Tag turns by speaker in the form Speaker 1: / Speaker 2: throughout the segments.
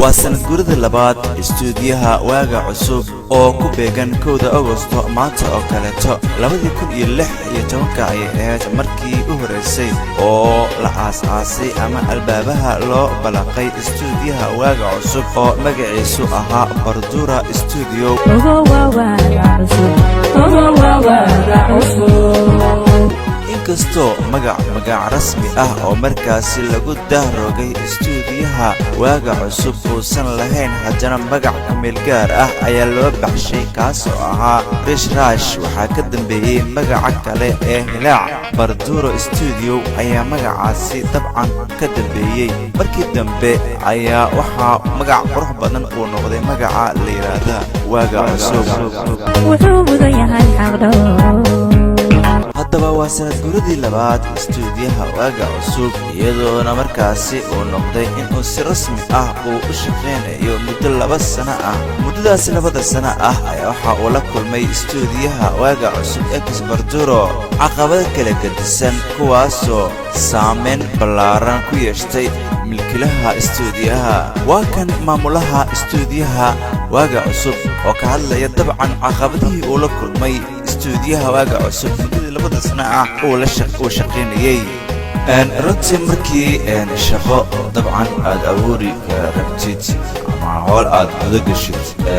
Speaker 1: Waa sanad guurida labaad istuudiyaha Waaga Cusub oo ku beegan 1-da Agosto maanta oo kaleeto. 2016-ka ayay ahayd markii u horraysay oo la aas-aasay ama albaabaha loo balaqay istuudiyaha Waaga Cusub oo magaciisu ahaa Bardura Stuudiyo.
Speaker 2: Ogo waa waaga cusub, ogo waa waaga cusub.
Speaker 1: Inkastoo magac rasmi ah oo markaasi lagu dahrogay istuudiyaha Waaga Cusub uusan lahayn, haddana magac kumeel gaar ah ayaa loo baxshay, kaas oo ahaa Rish Rash. Waxaa ka dambeeyey magaca kale ee Hilaac. Barduro Stuudiyo ayaa magacaasi dabcan ka dambeeyey. Markii dambe ayaa waxaa magac qurux badan uu noqday magaca la yidhaahda Waaga Cusub.
Speaker 2: Wuxuu mudan yahay xaqdhow.
Speaker 1: Haddaba waa sanad guuradii labaad istuudiyaha Waaga Cusub, iyadoona markaasi uu noqday inuu si rasmi ah uu u shaqaynayo muddo 2 sano ah. Muddadaasi 2-da sano ah ayaa waxa uu la kulmay istuudiyaha Waaga Cusub ex Barduro caqabado kala gedisan, kuwaasoo saameyn ballaaran ku yeeshtay milkilaha istuudiyaha. Waa kan maamulaha istuudiyaha Waaga Cusub oo ka hadlaya dabcan caqabadihii uu la kulmay istuudiyaha Waaga Cusub muddadii 2-da sano ah uu shaqaynayey. Runtii markii shaqo dabcan aad abuuri rabtid ama howl aad guda geshid,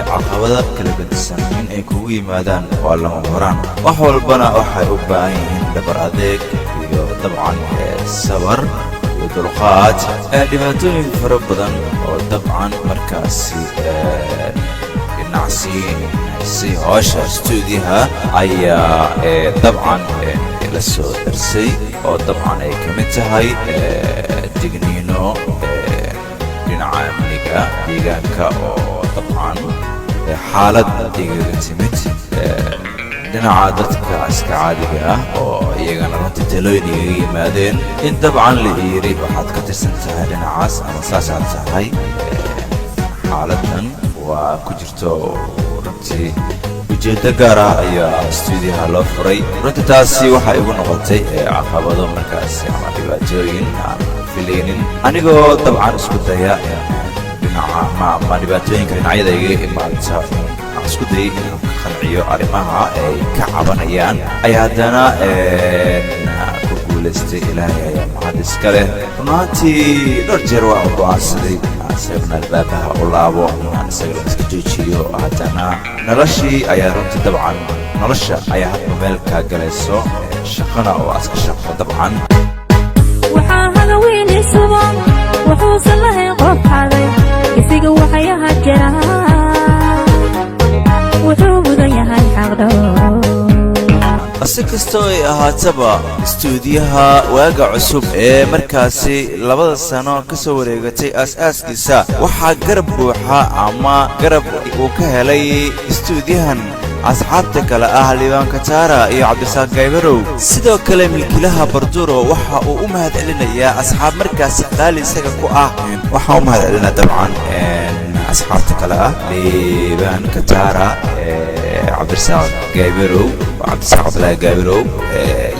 Speaker 1: caqabado kala gedisan in ay kugu yimaadaan waa lama horaan. Wax walbana waxay u baahan yihiin dhabar adeeg iyo dabcan sabar iyo dulqaad. Dhibaatooyin fara badan oo dabcan markaasi dhinacsi hoosha stuudiyaha ayaa dabcan la soo darsay, oo dabcan ay ka mid tahay digniino dhinaca amniga deegaanka oo dabcan xaalad igaga timid dhinaca dadka iska caadiga ah, oo iyagana runtii talooyin igaga yimaadeen in dabcan la yiri waxaad ka tirsan tahay dhinacaas ama saasaad tahay. Xaaladan waa ku jirto runtii ujeeddo gaar ah ayaa stuudiyaha loo furay. Runtii taasi waxay igu noqotay caqabado markaasi ama dhibaatooyin aan filaynin, anigoo dabcan isku daya dhinaca ama dhibaatooyinka dhinacyada iga imaata aan isku dayay inaan ka qanciyo arrimaha ay ka cabanayaan, ayaa haddana ku guulaystay. Ilaahay ayaa mahad iska leh. Runaantii dhowr jeer waa go'aansaday inaan isagana albaabaha u laabo, inaan isagana iska joojiyo. Haddana noloshii ayaa runtii dabcan nolosha ayaa hadba meel kaa galayso, shaqana oo aska shaqo dabcan.
Speaker 2: Waxaa haga wiilisuba wuxuusan lahayn qof xaday isiga waxyaha jira. Wuxuu mudan yahay xaqdhow.
Speaker 1: Si kastoo ay ahaataba, istuudiyaha Waaga Cusub ee markaasi 2-da sano ka soo wareegatay aas-aaskiisa waxaa garab buuxa ama garab uu ka helay istuudiyahan asxaabta kale ah Liibaan Kataara iyo Cabdisaaq Gaybarow. Sidoo kale milkiilaha Barduro waxa uu u mahad celinayaa asxaab markaasi qaali isaga ku ah. Waxaa u mahad celinaa dabcan asxaabta kale ah Liibaan Kataara, Cabdirasaaq Gaybarow, Cabdirasaaq Cabdillaahi Gaybarow,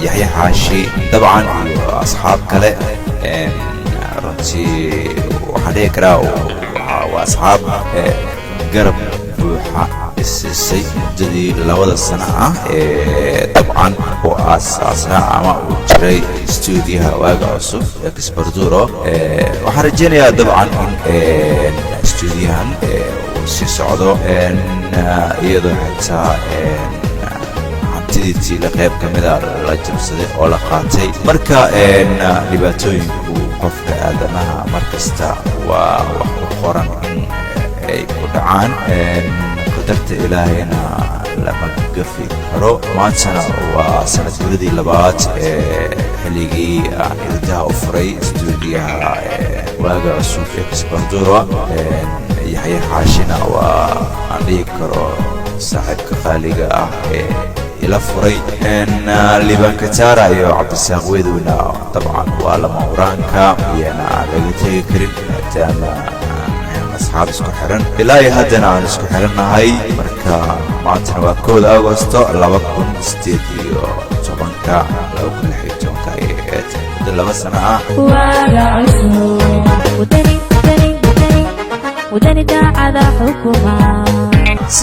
Speaker 1: Yaxya Xaashi dabcan iyo asxaab kale. Runtii waxaan dhihi karaa waa asxaab garab buuxa isiisay muddadii 2-da sano ah ee dabcan uu aasaasnaa ama uu jiray stuudiyaha Waaga Cusub ee Kisbarduro. Waxaan rajaynayaa dabcan in stuudiyahan uu sii socdo, iyadoo xitaa hantidii tiila qayb ka mida la jabsaday oo la qaatay. Marka dhibaatooyinku qofka aadamaha mar kasta waa wax u qoran in ay ku dhacaan, qadarta Ilaahayna lama gafi karo. Maantana waa sanad guradii labaad ee xilligii aan irdaha u furay stuudiyaha Waaga Cusub ee Kisbarduro. Yaxya Xaashina waa aan dhihi karo saaxiibka qaaliga ah ee ila furay. Liibaan Kataara iyo Cabdisaaq Wedowna dabcan waa lama huraanka, iyana aan laga tegi karin, maadaama asxaab isku xiran ilaa iyo haddana aan isku xirannahay. Marka maantana waa 1-da Agosto 2018-ka, 2016-ka ayay ahayd, muddo 2 sano ah.
Speaker 2: Waaga cusub. Wadani, wadani, wadani, wadani.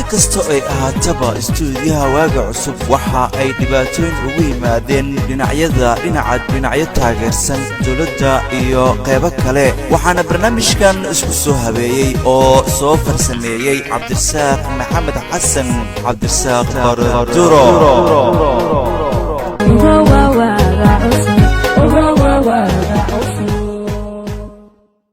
Speaker 1: Kasta ay ahaataba, istuudiyaha Waaga Cusub waxa ay dhibaatooyin ugu yimaadeen dhinacyada dhinaca dhinacyo taageersan dowladda iyo qeybo kale. Waxaana barnaamijkan isku soo habeeyey oo soo farsameeyey Cabdirasaaq Maxamed Xasan, Cabdirasaaq Baraduro.